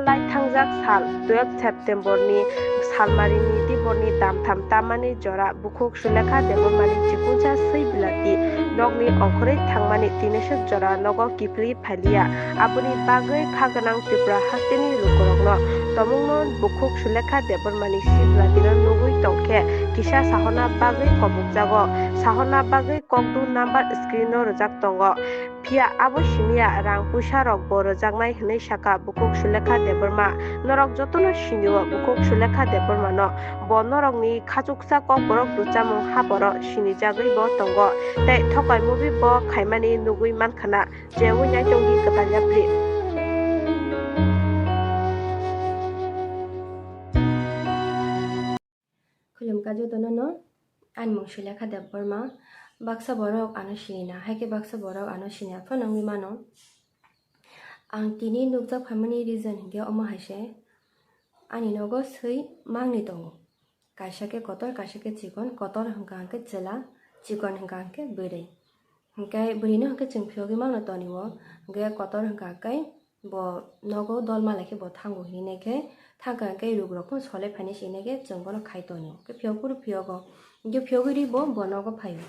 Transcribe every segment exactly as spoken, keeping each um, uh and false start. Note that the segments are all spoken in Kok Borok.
Lai thangjak sal twelve September ni salmari ni tibor ni damtham tamani jora bukhuk Sulekha Debbarma ni chikunsa swi bilati nokni ongkhorwi thangmani tiniswk jora nogo kiphilwi phailiya. Aboni bagwi kha gwnang Tripura hasteni lukurokno tomungno bukhuk Sulekha Debbarma ni swi bilati no nugwi tongkhe kisa sahorna bagwi kobokjago. Sahorna bagwi kokduk number screen o rwjak tongo. Phiya abo simiya rang puisa rok bo rwjaknai hwnwi sakha bukhuk Sulekha Debbarma. Norok jotono sinio bukhuk Sulekha Debbarma no. Bo norokni khachuksa kokborok rwchamung haboro sinijagwi bo tongo. Tei Thokai movie bo khaimani nugwi mankha na. Chewi naitongdi kwtal yapri. Khulumkha jotono no, ani mung Sulekha Debbarma. Baksa borok ano sini na, hai khe baksa borok ano sini ya phano wngwi mano. Ang tini nukjak phaimani reason hinkhe omo hai se, ani nogo swi mangni tongo. Kaisa khe kotor, kaisa khe chikon, kotor hwnkha hwnkhe chwla, chikon hwnkha hwnkhe bwrwi. Hwnkhe bwrwino hwnkhe chwng phiyogwi mangno tonio, hwnkhe kotor hwnkha hwnkhe bo nogo dol malai khe bo thango hinwi nai khe thangkha hwnkhe rugrok phano solai phainai se hinwi khe chwng bono khai tonio. Hwnkhe phiyok phuru phiyogo, hwnkhe phiyogwi ri bo, bo nogo phaio.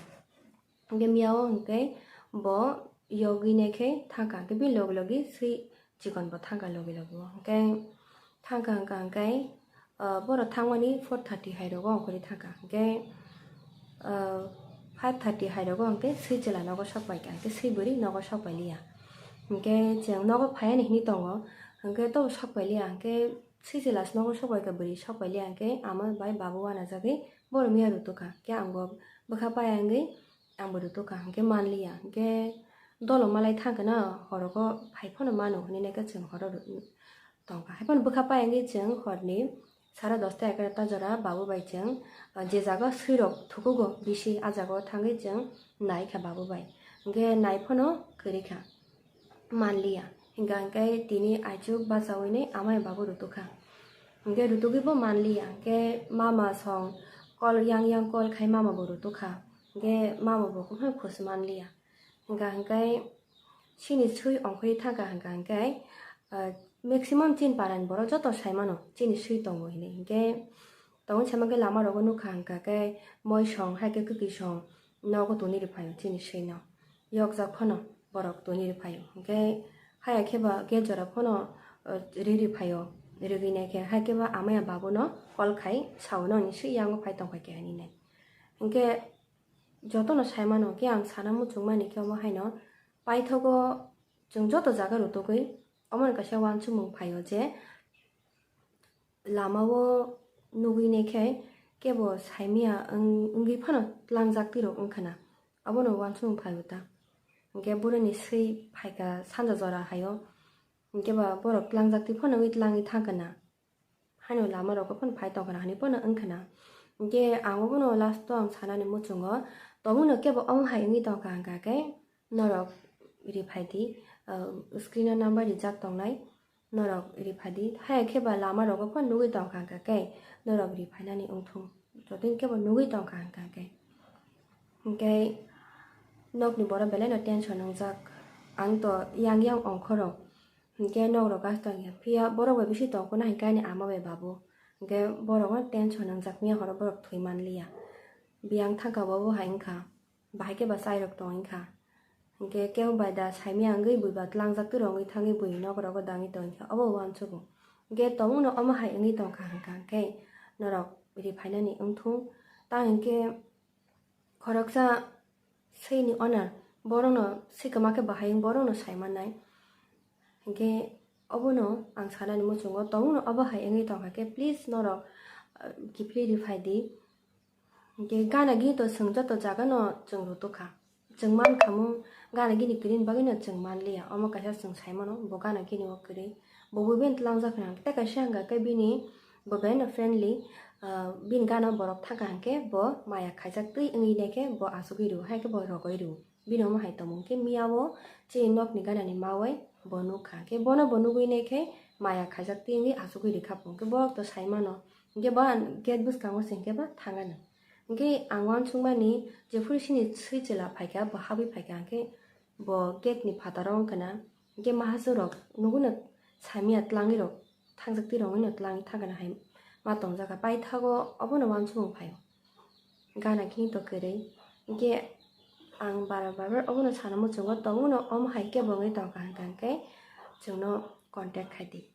Hwnkhe miyao hwnkhe bo yogwi nai khe thangkha, hwnkhe bini logi logi swi chikon bo thangkha logi logi o. Hwnkhe thangkha hwnkha hwnkhe, ah, borok thangmani four thirty hai rogo ongkhorwi thangkha. Hwnkhe, ah, five thirty hai rogo hwnkhe swi chwla nogo sok paikha, hwnkhe swi bwrwi nogo sok pailiya. Hwnkhe chwng nogo phaiani hinwi tongo, hwnkhe tobo sok pailiya, hwnkhe swi chwla se nogo sok paikha, bwrwi sok pailiya, hwnkhe ama bai babu uanajagwi borok miya rutokha. Hwnkhe ang bo bwkha paiya wngwi ang bo rutokha, hwnkhe manliya. Hwnkhe dolo malai thangkhe no horogo phai phano mano hinwi naikhe chwng horo ru-, tongkha. Haiphano bwkha paiya wngwi chwng horni sare dosta egarota jora babu bai chwng, ah, je jaga swirok thukugo bisi, ah jaga o thangwi chwng naikha babu bai. Hwnkhe nai phano kwrwikha, manliya. Hwnkha hwnkhe tini aichuk bachaui nai amai babu rutokha. Hwnkhe rutugwi bo manliya. Hwnkhe mama song call yang yang call khai mama bo rutokha. Hwnkhe mama bo kuphai khusu manliya. Hwnkha hwnkhe chini swi ongkhorwi thangkha hwnkha hwnkhe, ah, maximum chini parani borok joto saimano chini swi tongo hinwi. Hwnkhe tongwi saima khe lama rogo nukha hwnkha khe moi song hai khe kwkwi song nogo toni rwphaio chini swino. Yokjak phano borok toni rwphaio. Hwnkhe haya khe ba gate jora phano, ah, ri rwphaio. Rwgwi nai khe hai khe ba amaya babuno call khai sao noni swi yango phai tongphai khe hinwi nai. Hwnkhe jotono saimano khe ang sana muchungmani khe omo haino paithogo chwng joto jaga rutugwi omoni kaisa uansukmung phaio je lamao nugwi nai khe kebo saimaya wng-, wngwi phano tlangjak twi rok wngkha na, abono uansukmung phaio ta. Hwnkhe boroni swi phaikha sanja jora haio, hwnkhe ba borok tlangjak twi phano wngwi tlangwi thangkha na. Haino lama rogo phano phai tongkha na hinwi phano wngkha na. Hwnkhe ang obono last o ang sanani muchungo, tongmano kebo omo hai wngwi tongkha hwnkha khe norok riphai di, ah, screen o number rijak tongnai, norok riphai di. Haya khe ba lama rogo phano nugwi tongkha hwnkha khe norok riphainani wngthung, joto kebo nugwi tongkha hwnkha khe. Hwnkhe nokni borok belai no tension wngjak, ang to yang yang ongkhorok. Hwnkhe nokrok gas tongya, phiya borok bai bisi tongkho na hwnkhe ani ama bai babu. Hwnkhe borok no tension wngjak, miya horo borok thwi manliya. Biyang thangka bo bo hai wngkha, bahai khe ba chairok tong wngkha. Hwnkhe kebo bai da saimaya wngwi bui ba tlangjak twi rwngwi thangwi bui nokrogo dangwi tong wngkha, obo uansugo. Hwnkhe tongmano omo hai wngwi tongkha hwnkha hwnkhe norok riphainani wngthung. Ta hwnkhe khoroksa swini owner, borokno swikama khe bahai wng borokno sai mannai. Hwnkhe obono ang sanani muchungo tongmano obo hai wngwi tongkha khe, please norok, ah, kiphilwi riphai di. Hwnkhe gana gini to chwng joto jagano chwng rwtokha. Chwng mankha mung gana gini kwrwini bagwino chwng manliya. Omo kaisa chwng saimano, bo gana gini o kwrwi. Bo bui bini tlangjak hwnka hwnkhe, tei kaisa hwnka khe bini bo beno friendly, ah, bini gana borok thangkha hwnkhe bo maya khaijak twi wngwi naikhe bo achugwi rw, hai khe bo rogwi rw. Bini omo hai tongmung khe miyao chini nokni ganani mawai bo nukha. Khe bono bo nugwi naikhe maya khaijak twi wngwi achugwi rwkha bo. Hwnkhe borok to saimano. Hwnkhe ba gate bwskango se hwnkhe ba thangano. Hwnkhe ang uansukmani jephuru chini swi chwla phaikha, bo habwi phaikha, hwnkhe bo gate ni phataro wngkha na. Hwnkhe mahasorok nugwino saimaya tlangwirok thangjak twi rwngwi no twlangwi thangkha na hai ma tongjak kha. Paithago obono uansukmung phaio. Gana khe to kwrwi. Hinkhe ang bara bara obono sana muchungo tongmano omo hai kebo wngwi tongkha hwnkha hinkhe chwngno contact khai di.